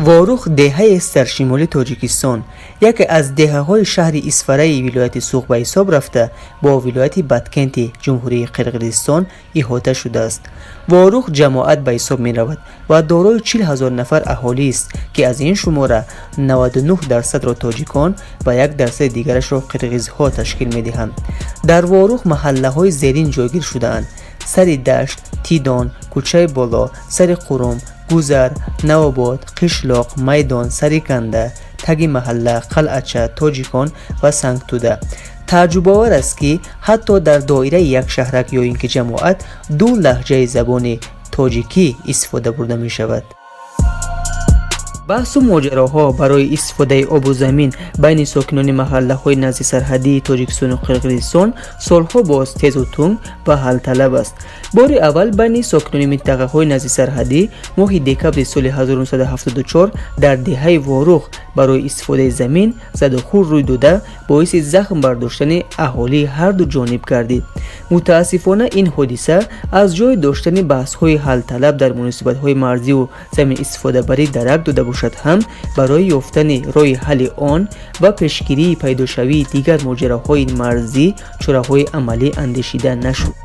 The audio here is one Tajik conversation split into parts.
Ворух деҳаест дар шимоли Тоҷикистон, яке аз деҳаҳои шаҳри Исфараи вилояти Суғд ба ҳисоб рафта, бо вилояти Баткенти Ҷумҳурии Қирғизистон иҳота шудааст. Ворух ҷамоат ба ҳисоб меравад ва дорои 40 000 нафар аҳолист, ки аз ин шумора 99 дарсадро тоҷикон ва 1 дарсади дигарашро қирғизҳо ташкил медиҳанд. Дар Ворух маҳаллаҳои зерин ҷойгир шудаанд: Сари Дашт, Тидон, Кӯчаи Боло, Сари Қурум, Гузар, Навобод, Қишлоқ, Майдон, Сариканда, Таги маҳалла, Қалъача, Тоҷикон ва Сангтӯда. Тааҷҷубовар аст, ки ҳатто дар доираи як шаҳрак ё ин ки ҷамоат ду лаҳҷаи забони тоҷикӣ истифода бурда мешавад. Баҳсу моҷароҳо барои истифодаи обу замин байни сокинони маҳаллаҳои наздисарҳадии Тоҷикистону Қирғизистон солҳо боз тезу тунг ва ҳалталаб аст. Бори аввал байни сокинони минтақаҳои наздисарҳадӣ моҳи декабри соли 1974 дар деҳаи Ворух барои истифодаи замин задухӯрд рӯй дода, боиси захм бардоштани аҳолии ҳарду ҷониб гардид. Мутаассифона, ин ҳодиса аз ҷои доштани баҳсҳои ҳалталаб дар муносибатҳои марзиву заминистифодабарӣ дарак дода бошад ҳам, барои ёфтани роҳи ҳалли он ва пешгирии пайдошавии дигар моҷароҳои марзӣ чораҳои амалӣ андешида нашуд.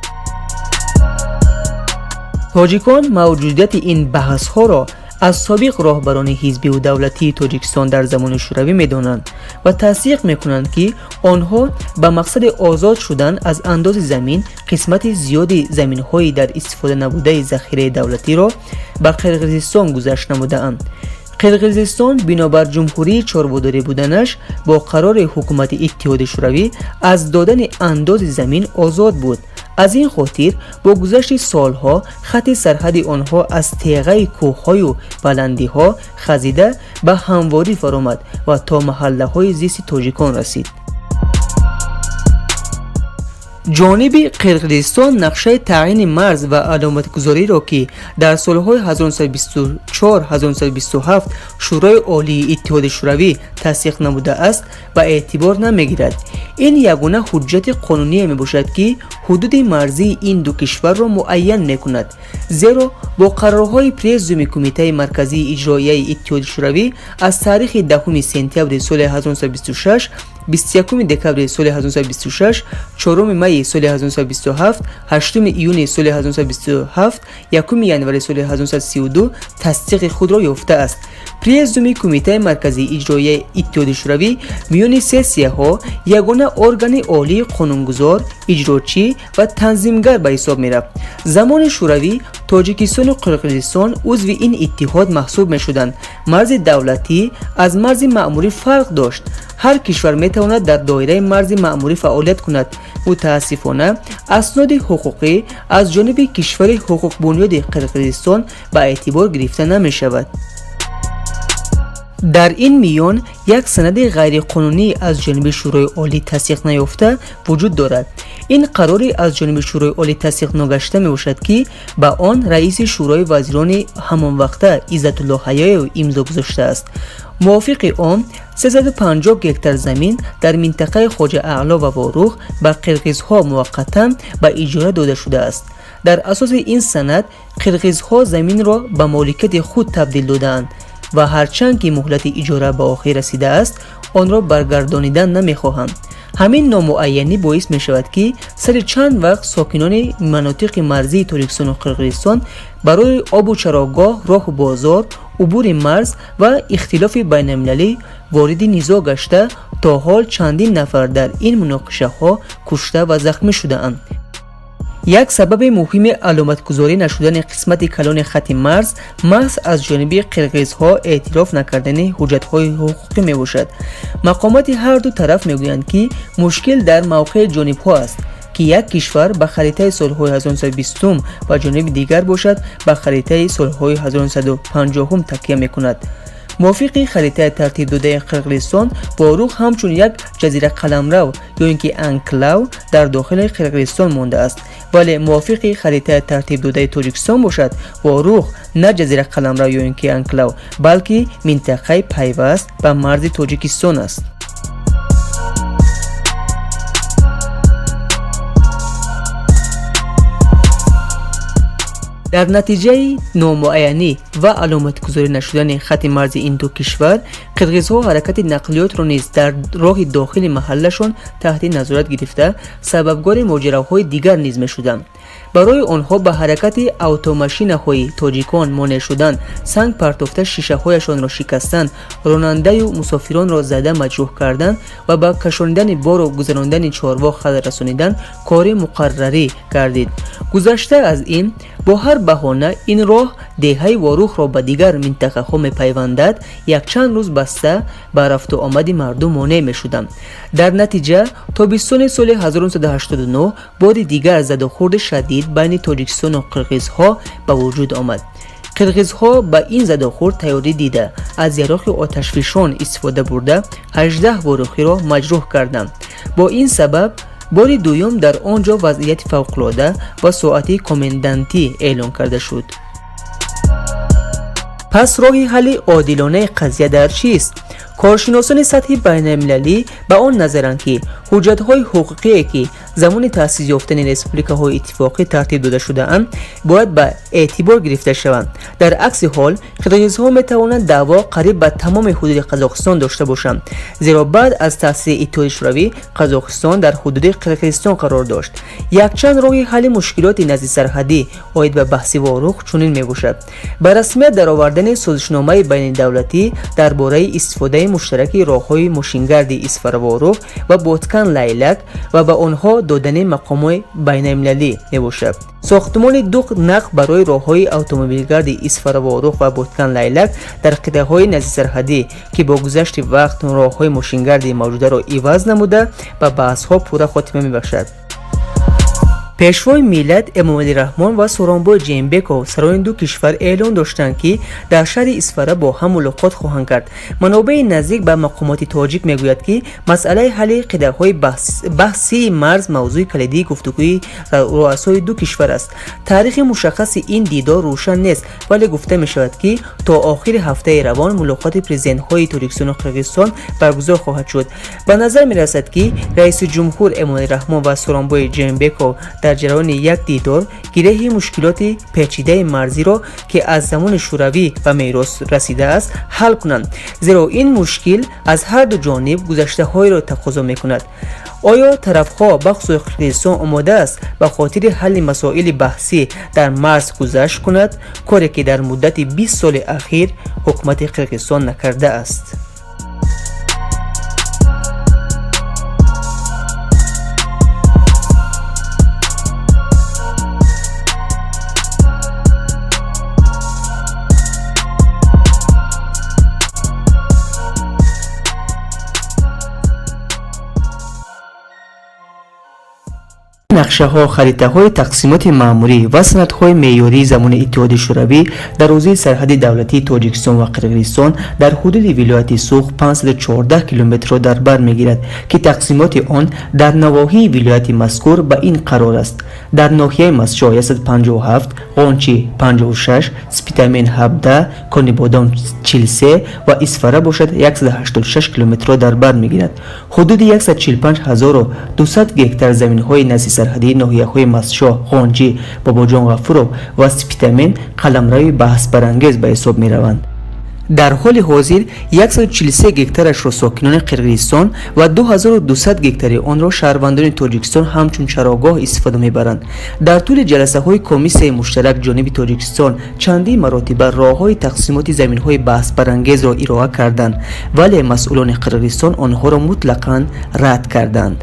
Тоҷикон мавҷудияти ин баҳсҳоро аз собиқ роҳбарони ҳизбиву давлатии Тоҷикистон дар замони Шӯравӣ медонанд ва тасдиқ мекунанд, ки онҳо ба мақсади озод шудан аз андози замин қисмати зиёди заминҳои дар истифода набудаи захираи давлатиро ба Қирғизистон гузашт намудаанд. Қирғизистон бинобар ҷумҳурии чорводорӣ буданаш бо қарори ҳукумати Иттиҳоди Шӯравӣ аз додани андози замин озод буд. Аз ин хотир бо гузашти солҳо хатти сарҳади онҳо аз теғаи кӯҳҳою баландиҳо хазида, ба ҳамворӣ фаромад ва то маҳаллаҳои зисти тоҷикон расид. Ҷониби Қирғизистон нақшаи таъйини марз ва аломатгузориро, ки дар солҳои 1924-1927 Шӯрои Олии Иттиҳоди Шӯравӣ тасдиқ намудааст, ба эътибор намегирад. Ин ягона ҳуҷҷати қонуние мебошад, ки ҳудуди марзии ин ду кишварро муайян мекунад, зеро бо қарорҳои Президиуми Кумитаи Марказии Иҷроияи Иттиҳоди Шӯравӣ аз таърихи 10 сентябри соли 1926, 21 декабри соли 1926, 4 майи соли 1927, 8 июни соли 1927, 1 январи соли 1932 тасдиқи худро ёфтааст. Президиуми Кумитаи Марказии Иҷроияи Иттиҳоди Шӯравӣ миёни сессияҳо ягона органи олии қонунгузор, иҷрочӣ ва танзимгар ба ҳисоб мерафт. Замони Шӯравӣ Тоҷикистону Қирғизистон узви ин иттиҳод маҳсуб мешуданд. Марзи давлатӣ аз марзи маъмурӣ фарқ дошт. Ҳар кишвар метавонад дар доираи марзи маъмурӣ фаъолият кунад. Мутаассифона, асноди ҳуқуқӣ аз ҷониби кишвари ҳуқуқбунёди Қирғизистон ба эътибор гирифта намешавад. Дар ин миён як санади ғайриқонунӣ аз ҷониби Шӯрои Олӣ тасдиқ наёфта вуҷуд дорад. Ин қарори аз ҷониби Шӯрои Олӣ тасдиқ ногашта мебошад, ки ба он раиси Шӯрои вазирони ҳамонвақта Иззатулло Ҳаёев имзо гузоштааст. Мувофиқи он 350 гектар замин дар минтақаи Хоҷа Аъло ва Ворух ба қирғизҳо муваққатан ба иҷора дода шудааст. Дар асоси ин санад қирғизҳо заминро ба моликияти худ табдил додаанд ва ҳарчанд ки муҳлати иҷора ба охир расидааст, онро баргардонидан намехоҳанд. Ҳамин номуайянӣ боис мешавад, ки сари чанд вақт сокинони манотиқи марзии Тоҷикистону Қирғизистон барои обу чарогоҳ, роҳу бозор, убури марз ва ихтилофи байналмилалӣ вориди низоъ гашта, то ҳол чандин нафар дар ин муноқишаҳо кушта ва захмӣ шудаанд. Як сабаби муҳими аломатгузорӣ нашудани қисмати калони хатти марз маҳз аз ҷониби қирғизҳо эътироф накардани ҳуҷҷатҳои ҳуқуқӣ мебошад. Мақомоти ҳарду тараф мегӯянд, ки мушкил дар мавқеи ҷонибҳо аст, ки як кишвар ба харитаи солҳои 1920 ва ҷониби дигар бошад, ба харитаи солҳои 1950 такя мекунад. Мувофиқи харитаи тартибдодаи Қирғизистон, Ворух ҳамчун як ҷазирақаламрав ё ин ки анклав дар дохили Қирғизистон мондааст, вале мувофиқи харитаи тартибдодаи Тоҷикистон бошад, Ворух на ҷазирақаламрав ё ин ки анклав, балки минтақаи пайваст ба марзи Тоҷикистон аст. Дар натиҷаи номуайянӣ ва аломатгузорӣ нашудани хати марзи ин ду кишвар, қирғизҳо ҳаракати нақлиётро низ дар роҳи дохили маҳаллашон таҳти назорат гирифта, сабабгори моҷароҳои дигар низ мешуданд. Барои онҳо ба ҳаракати автомашинаҳои тоҷикон монеъ шудан, санг партофта шишаҳояшонро шикастан, ронандаю мусофиронро зада маҷрӯҳ кардан ва ба кашонидани бору гузарондани чорво халал расонидан кори муқаррарӣ гардид. Гузашта аз ин, бо ҳар баҳона ин роҳ деҳаи Ворухро ба дигар минтақаҳо мепайвандад, якчанд рӯз баста ба рафту омади мардум монеъ мешуданд. Дар натиҷа тобистони соли 1989 бори дигар задухӯрди шадид байни Тоҷикистону қирғизҳо ба вуҷуд омад. Қирғизҳо ба ин задухӯрд тайёрӣ дида, аз яроқи оташфишон истифода бурда, 18 ворухиро маҷрӯҳ карданд. Бо ин сабаб бори дуюм дар он ҷо вазъияти фавқулода ва соати комендантӣ эълон карда шуд. Пас роҳи ҳалли одилонаи қазия дар чист? Коршиносони сатҳи байналмилалӣ ба он назаранд, ки ҳуҷҷатҳои ҳуқуқие, ки замони таъсис ёфтани республикаҳои иттифоқӣ тартиб дода шудаанд, бояд ба эътибор гирифта шаванд. Дар акси ҳол қирғизҳо метавонанд даъво қариб ба тамоми ҳудуди Қазоқистон дошта бошанд, зеро баъд аз таъсиси Иттиҳоди Шӯравӣ Қазоқистон дар ҳудуди Қирғизистон қарор дошт. Якчанд роҳи ҳалли мушкилоти наздисарҳадӣ оид ба баҳси Ворух чунин мебошад: ба расмият даровардани созишномаи байнидавлатӣ дар бораи истифодаи муштараки роҳҳои мошингарди Исфара-Ворух ва Боткен-Лайлак ва ба онҳо додани мақомҳои байналмилалӣ мебошад. Сохтмони ду нақб барои роҳҳои автомобилгарди Исфара-Ворух ва Боткен-Лайлак дар қитъаҳои наздисарҳадӣ, ки бо гузашти вақт роҳҳои мошингарди мавҷударо иваз намуда, ба баҳсҳо пурра хотима мебахшад. Пешвои миллат Эмомалӣ Раҳмон ва Сооронбой Жээнбеков, сарони ду кишвар, эълон доштанд, ки дар шаҳри Исфара бо ҳам мулоқот хоҳанд кард. Манобеи наздик ба мақомоти тоҷик мегӯяд, ки масъалаи ҳалли қитъаҳои баҳсии марз мавзӯи калидии гуфтугӯи руасои ду кишвар аст. Таърихи мушаххаси ин дидор рӯшан нест, вале гуфта мешавад, ки то охири ҳафтаи равон мулоқоти президентҳои Тоҷикистону Қирғизистон баргузор хоҳад шуд. Ба назар мерасад, ки раиси ҷумҳур Эмомалӣ Раҳмон ва Сооронбой Жээнбеков дар ҷараёни як дидор гиреҳи мушкилоти печидаи марзиро, ки аз замони шӯравӣ ба мерос расидааст, ҳал кунанд, зеро ин мушкил аз ҳарду ҷониб гузаштаҳоеро тақозо мекунад. Оё тарафҳо, бахусус Қирғизистон, омода аст ба хотири ҳалли масоили баҳсӣ дар марз гузашт кунад, коре ки дар муддати 20 соли ахир ҳукумати Қирғизистон накардааст? Нақшаҳо, харитаҳои тақсимоти маъмурӣ ва санадҳои меъёрии замони Иттиҳоди Шӯравӣ дарозии сарҳади давлатии Тоҷикистон ва Қирғизистон дар ҳудуди вилояти Суғд 514 километрро дар бар мегирад, ки тақсимоти он дар навоҳии вилояти мазкур ба ин қарор аст: дар ноҳияи Мастчоҳ 157, Ғончи 56, Спитамен 17, Конибодом 43 ва Исфара бошад 186 километрро дар бар мегирад. Ҳудуди 145 200 гектар заминҳои назди сарҳадии ноҳияҳои Мастчоҳ, Ғончӣ, Бобоҷон Ғафуров ва Спитамен қаламрави баҳсбарангез ба ҳисоб мераванд. Дар ҳоли ҳозир 143 гектарашро сокинони Қирғизистон ва 2200 гектари онро шаҳрвандони Тоҷикистон ҳамчун чарогоҳ истифода мебаранд. Дар тӯли ҷаласаҳои комиссияи муштарак ҷониби Тоҷикистон чандин маротиба роҳҳои тақсимоти заминҳои баҳсбарангезро ироа карданд, вале масъулони Қирғизистон онҳоро мутлақан рад карданд.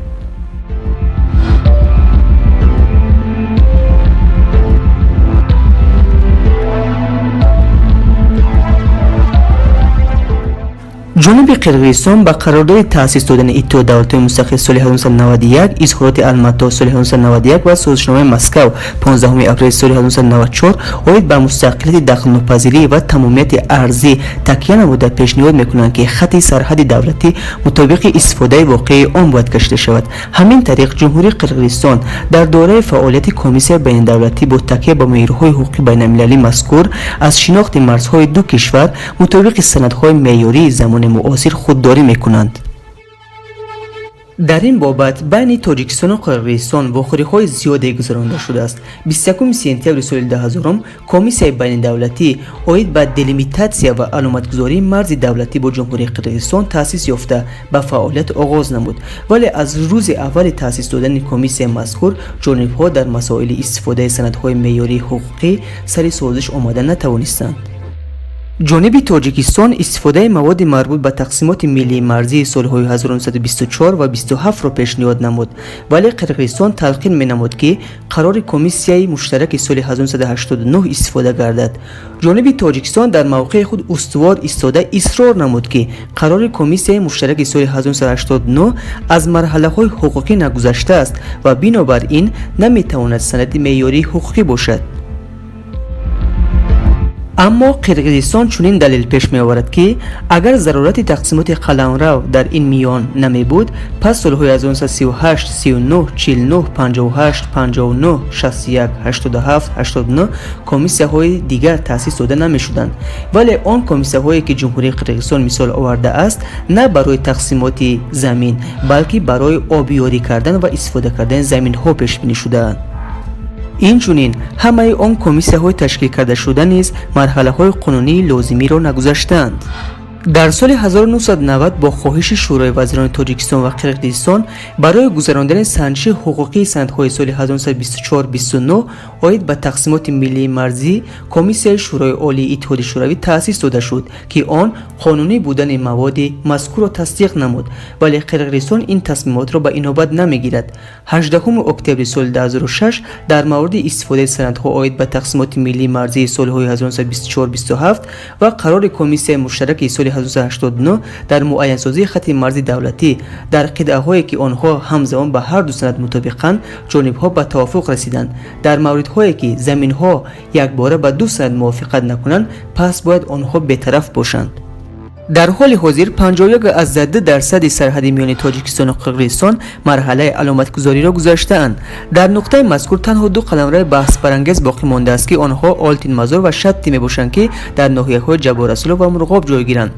Ҷониби Қирғизистон ба қарордоди таъсис додани Иттиҳод давлатҳои мустақил соли 1991, изҳороти Алмато соли 1991 ва созишномаи Москав 15 апрели соли 1994 оид ба мустақилияти, дахлнопазирӣ ва тамомияти арзӣ такя намуда, пешниҳод мекунанд, ки хати сарҳади давлатӣ мутобиқи истифодаи воқеии он бояд кашида шавад. Ҳамин тариқ, Ҷумҳурии Қирғизистон дар доираи фаъолияти комиссияи байнидавлатӣ бо такя ба меъёрҳои ҳуқуқи байналмилалӣ мазкур аз шинохти марзҳои ду кишвар мутобиқи санадҳои меъёрии замони муосир худдорӣ мекунанд. Дар ин бобат байни Тоҷикистону Қирғизистон вохӯриҳои зиёде гузаронида шудааст. 21 сентябри соли 2000 комиссияи байнидавлатӣ оид ба делимитатсия ва аломатгузории марзи давлатӣ бо Ҷумҳурии Қирғизистон таъсис ёфта, ба фаъолият оғоз намуд. Вале аз рӯзи аввали таъсис додани комиссияи мазкур ҷонибҳо дар масоили истифодаи санадҳои меъёрии ҳуқуқӣ сари созиш омада натавонистанд. Ҷониби Тоҷикистон истифодаи маводи марбут ба тақсимоти миллии марзии солҳои 1924 ва 27-ро пешниҳод намуд, вале Қирғизистон талқин менамуд, ки қарори комиссияи муштараки соли 1989 истифода гардад. Ҷониби Тоҷикистон дар мавқеи худ устувор истода, исрор намуд, ки қарори комиссияи муштараки соли 1989 аз марҳалаҳои ҳуқуқӣ нагузаштааст ва бинобар ин наметавонад санади меъёрии ҳуқуқӣ бошад. Аммо Қирғизистон чунин далел пеш меоварад, ки агар зарурати тақсимоти қаламрав дар ин миён намебуд, пас солҳои 1938, 39, 49, 58, 59, 61, 87, 89 комиссияҳои дигар таъсис дода намешуданд. Вале он комиссияҳое, ки Ҷумҳурии Қирғизистон мисол овардааст, на барои тақсимоти замин, балки барои обиёрӣ кардан ва истифода кардани заминҳо пешбинӣ шудаанд. Инчунин ҳамаи он комиссияҳои ташкил кардашуда низ марҳалаҳои қонунии лозимиро нагузаштаанд. Дар соли 1990 бо хоҳиши Шӯрои вазирони Тоҷикистон ва Қирғизистон барои гузарондани санҷиши ҳуқуқии санадҳои соли 1924-29 оид ба тақсимоти миллии марзӣ комиссияи Шӯрои Олии Иттиҳоди Шӯравӣ таъсис дода шуд, ки он қонунӣ будани маводи мазкурро тасдиқ намуд, вале Қирғизистон ин тасмимотро ба инобат намегирад. 18 октябри соли 2006 дар мавриди истифодаи санадҳо оид ба тақсимоти миллии марзии солҳои 1924-27 ва қарори комиссияи муштараки соли 1989 дар муайянсозии хатти марзи давлатӣ дар қитъаҳое, ки онҳо ҳамзамон ба ҳарду санад мутобиқанд, ҷонибҳо ба тавофуқ расиданд. Дар мавридҳое, ки заминҳо якбора ба ду санад мувофиқат накунанд, пас бояд онҳо бетараф бошанд. Дар ҳоли ҳозир 51,2% сарҳади миёни Тоҷикистону Қирғизистон марҳалаи аломатгузориро гузаштаанд. Дар нуқтаи мазкур танҳо ду қаламрави баҳсбарангез боқӣ мондааст, ки онҳо Олтинмазор ва Шатти мебошанд, ки дар ноҳияҳои Ҷаббор Расулов ва Мурғоб ҷойгиранд.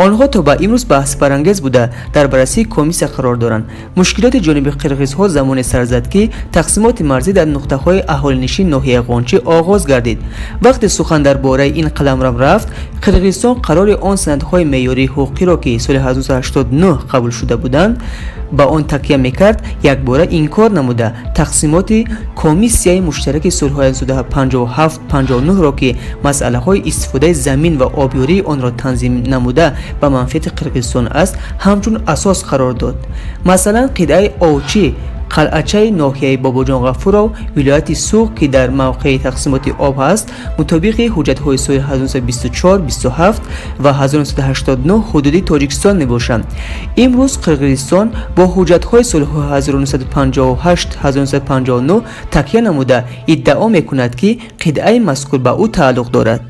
Онҳо то ба имрӯз баҳсбарангез буда, дар баррасии комиссия қарор доранд. Мушкилоти ҷониби қирғизҳо замоне сар зад, ки тақсимоти марзӣ дар нуқтаҳои аҳолинишини ноҳияи Ғончӣ оғоз гардид. Вақте сухан дар бораи ин қаламрав рафт, Қирғизистон қарори он санадҳои меъёрии ҳуқуқиро, ки соли 1989 қабул шуда буданд, ба он такя мекард, якбора инкор намуда, тақсимоти комиссияи муштараки солҳои 1957-59-ро, ки масъалаҳои истифодаи замин ва обёрии онро танзим намуда, ба манфиати Қирғизистон аст, ҳамчун асос қарор дод. Масалан, қитъаи Овчӣ, қалъачаи ноҳияи Бобоҷон Ғафуров, вилояти Суғд, ки дар мавқеи тақсимоти об ҳаст, мутобиқи ҳуҷҷатҳои соли 1924, 27 ва 1989 ҳудуди Тоҷикистон мебошанд. Имрӯз Қирғизистон бо ҳуҷҷатҳои солҳои 1958, 1959 такя намуда, иддао мекунад, ки қитъаи мазкур ба ӯ тааллуқ дорад.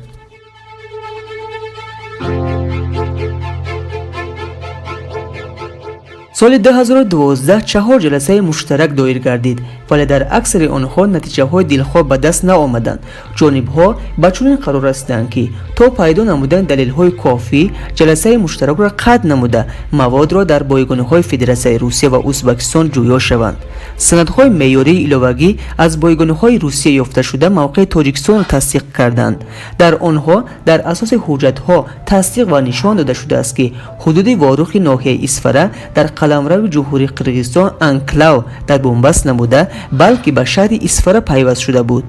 Соли 2012 чаҳор ҷаласаи муштарак доир гардид, вале дар аксари онҳо натиҷаҳои дилхоҳ ба даст наомаданд. Ҷонибҳо ба чунин қарор расиданд, ки то пайдо намудани далелҳои кофӣ ҷаласаи муштаракро қатъ намуда, маводро дар бойгониҳои Федератсияи Русия ва Ӯзбакистон ҷӯё шаванд. Санадҳои меъёрии иловагӣ аз бойгониҳои Русия ёфташуда мавқеи Тоҷикистонро тасдиқ карданд. Дар онҳо дар асоси ҳуҷҷатҳо тасдиқ ва нишон дода шудааст, ки ҳудуди Ворухи ноҳияи Исфара дар қаламрави Ҷумҳурии Қирғизистон анклав дар бунбаст набуда, балки ба шаҳри Исфара пайваст шуда буд.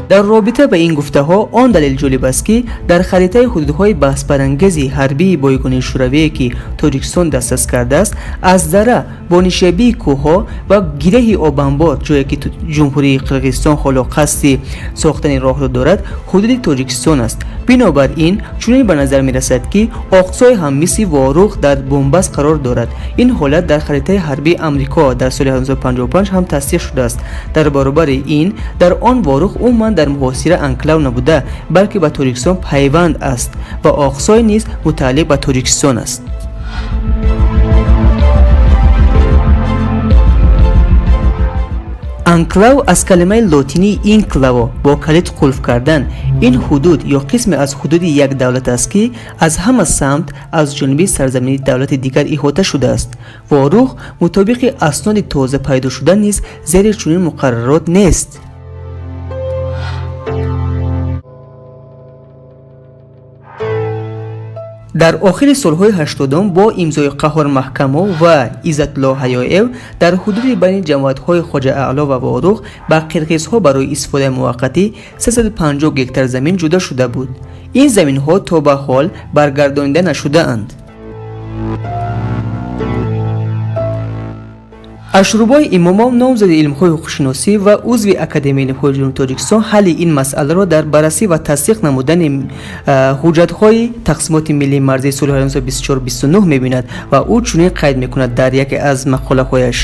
Дар робита ба ин гуфтаҳо он далел ҷолиб аст, ки дар харитаи ҳудудҳои баҳсбарангези ҳарбии бойгонии шӯравие, ки Тоҷикистон дастрас кардааст, аз дара бо нишебии кӯҳҳо ва гиреҳи обанбор, ҷое ки Ҷумҳурии Қирғизистон ҳоло қасди сохтани роҳро дорад, ҳудуди Тоҷикистон аст. Бинобар ин чунин ба назар мерасад, ки Оқсой ҳам мисли Ворух дар бунбаст қарор дорад. Ин ҳолат дар харитаи ҳарбии Амрико дар соли 1955 ҳам тасдиқ шудааст. Дар баробари ин дар он Ворух умуман дар муҳосира анклав набуда, балки ба Тоҷикистон пайванд аст ва Оқсой низ мутааллиқ ба Тоҷикистон аст. Анклав аз калимаи лотинии in clavo, бо калид қулф кардан, ин ҳудуд ё қисме аз ҳудуди як давлат аст, ки аз ҳама самт аз ҷониби сарзамини давлати дигар иҳота шудааст. Ворух мутобиқи асноди тоза пайдошуда низ зери чунин муқаррарот нест. Дар охири солҳои 80-ум бо имзои Қаҳҳор Маҳкамов ва Иззатулло Ҳаёев дар ҳудуди байни ҷамоатҳои Хоҷааъло ва Ворух ба қирғизҳо барои истифодаи муваққатӣ 350 гектар замин ҷудо шуда буд. Ин заминҳо то ба ҳол баргардонида нашудаанд. Ашурбой Имомов, номзади илмҳои ҳуқуқшиносӣ ва узви Академияи илмҳои Ҷумҳурии Тоҷикистон, ҳалли ин масъаларо дар баррасӣ ва тасдиқ намудани ҳуҷҷатҳои тақсимоти миллии марзии соли 1924-29 мебинад ва ӯ чунин қайд мекунад дар яке аз мақолаҳояш.